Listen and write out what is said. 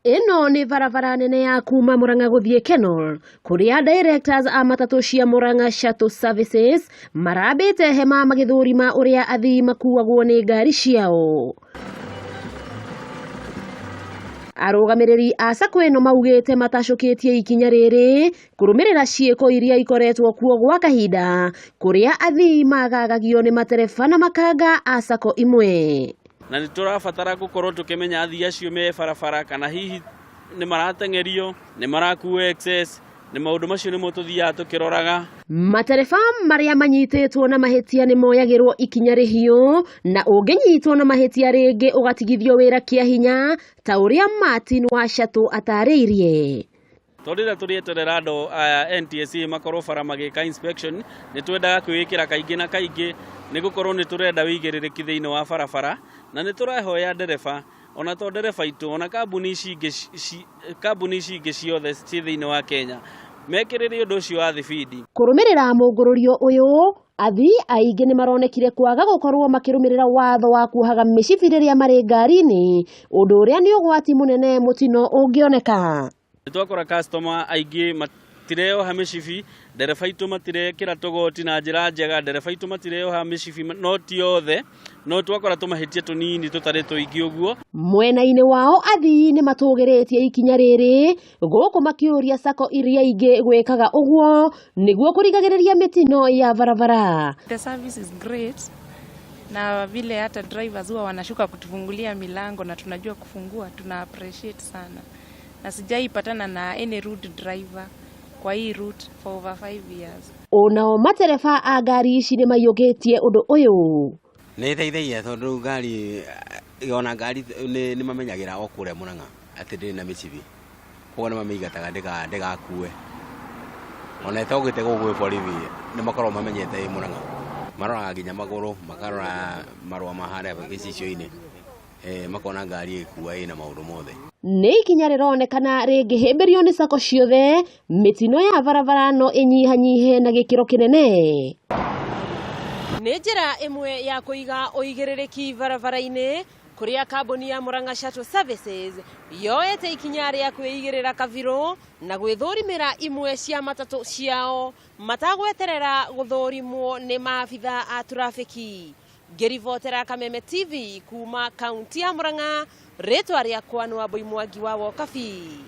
Ĩno nĩ barabara nene ya kuma Murang'a gũthiĩ Kenol, kũrĩa directors a matatũ cia Murang'a Shuttle Services marambĩte hema magĩthũrima ũrĩa athii makuagwo nĩ ngari ciao. Arũgamĩrĩri a sacco ĩno maugĩte matacũkĩtie ikinya rĩrĩ kũrũmĩrĩra ciĩko iria ikoretwo kuo gwa kahinda kũrĩa athii magagagio nĩ matereba na makanga a sacco imwe. Na nĩ tũrabatara gũkorwo tũkĩmenya athii acio me barabara kana hihi nĩ marateng'erio, nĩ marakuo excess, nĩ maũndũ macio nĩmo tũthiaga tũkĩroraga. Matereba marĩa manyitĩtwo na mahĩtia nĩ moyagĩrwo ikinya rĩhiũ na ũngĩnyitwo na mahĩtia rĩngĩ ũgatigithio wĩra kĩa hinya ta ũrĩa Martin wa Shuttle atarĩirie. Tondũ rĩrĩa tũrĩeterera andũ aya NTSA makorwo bara magĩka inspection, nĩ twendaga kwĩĩkĩra kaingĩ na kaingĩ nĩ gũkorwo nĩ tũrenda wĩigĩrĩrĩki thĩinĩ wa barabara, na nĩ tũrahoya ndereba, ona to ndereba itũ, ona kambuni ici ingĩ, kambuni ici ingĩ ciothe ciĩ thĩinĩ wa Kenya mekĩrĩre ũndũ ũcio wa thibindi. Kũrũmĩrĩra mũngũrũrio ũyũ, athii aingĩ nĩ maronekire kwaga gũkorwo makĩrũmĩrĩra watho wa kuohaga mĩcibi rĩrĩa marĩ ngari-inĩ, ũndũ ũrĩa nĩ ũgwati mũnene mũtino ũngĩoneka. Nĩ twakora customer aingĩ matireoha mĩcibi, ndereba aitũ matirekĩra tũgoti na njĩra njega, ndereba aitũ matireoha mĩcibi, no ti othe, no twakora tũmahĩtia tũnini tũtarĩ tũingĩ ũguo. Mwena-inĩ wao athii nĩ matũgĩrĩtie ikinya rĩrĩ gũkũ makĩũria sacco iria ingĩ gwĩkaga ũguo nĩguo kũrigagĩrĩria mĩtino ya barabara. The service is great na vile hata drivers huwa wanashuka kutufungulia milango na tunajua kufungua, tuna appreciate sana, na sijaipatana na any rude driver kwa hii route for over 5 years. Onao matereba a ngari ici nĩ maiyũkĩtie ũndũ ũyũ. Nĩ ĩteithagia tondũ rĩu ngari, ona ngari nĩ mamenyagĩra o kũrĩa Murang'a atĩ ndĩrĩ na mĩcibi, koguo nĩ mamĩingataga ndĩgakue. Ona ĩtokĩte gũkũ gwĩ borithi nĩ makoragwo mamenyete ĩ Murang'a. Maroraga nginya magũrũ, makarora marũa ma harĩa gĩcicio-inĩ, makona ngari ĩgĩkua ĩna maũndũ mothe. Nĩ ikinya rĩronekana rĩngĩhĩmbĩrio nĩ sacco ciothe, mĩtino ya barabara no ĩnyihanyihe na gĩkĩro kĩnene. Nĩ njĩra ĩmwe ya kũiga ũigĩrĩrĩki barabara-inĩ kũrĩa kambuni ya Murang'a Shuttle Services yoete ikinya rĩa kwĩigĩrĩra kabirũ na gwĩthũrimĩra imwe cia matatũ ciao matagweterera gũthũrimwo nĩ maabitha a trafiki. Ngĩribotera Kameme TV kuma kaunti ya Murang'a, rĩtwa rĩakwa nĩ Wambui Mwangi wa Wokabi.